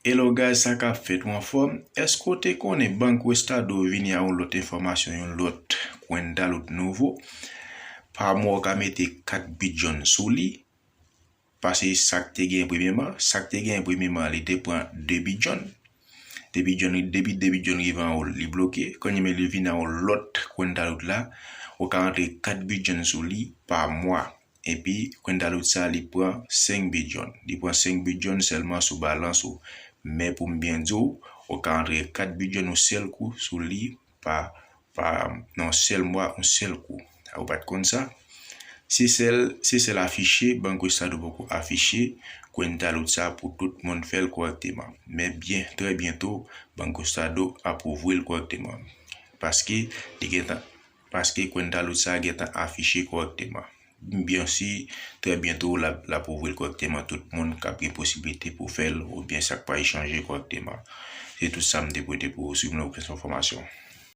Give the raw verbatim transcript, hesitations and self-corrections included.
Hello guys, sa k ap fèt, ou anfòm? Èske w te konnen Banco Estado vini a yon lòt enfòmasyon, yon lòt Cuentaloot nouvo? Pa mwa w ka mete kat bidjòn sou li. Pase sa k te gen premyeman, sa k te gen premyeman, li te pran de bidjòn. De bidjòn, depi de bidjòn rive anwo, li bloke. Kounye men li vin anwo lòt Cuentaloot la, ou ka rantre kat bidjòn sou li pa mwa. Epi Cuentaloot sa li pran senk bidjòn. Li pran senk bidjòn sèlman sou balans ou. Men pou m byen di w, ou ka rantre kat bidjòn yon sèl kou sou li pa pa nan sèl mwa, yon sèl kou. Ou pa t konn sa? Se sèl, se sèl afiche, Banco Estado poko afiche Cuentaloot sa pou tout moun fè l kòrèkteman. Men byen, trè byento, Banco Estado ap ouvri l kòrèkteman. Paske li gentan, paske Cuentaloot sa gentan afiche kòrèkteman. Byen si, trè byento, l ap, l ap ouvri l kòrèkteman, tout moun k ap gen posiblite pou fè l, oubyen sa k pral chanje kòrèkteman. Se tout sa m te pote pou ou, si w vle plis enfòmasyon.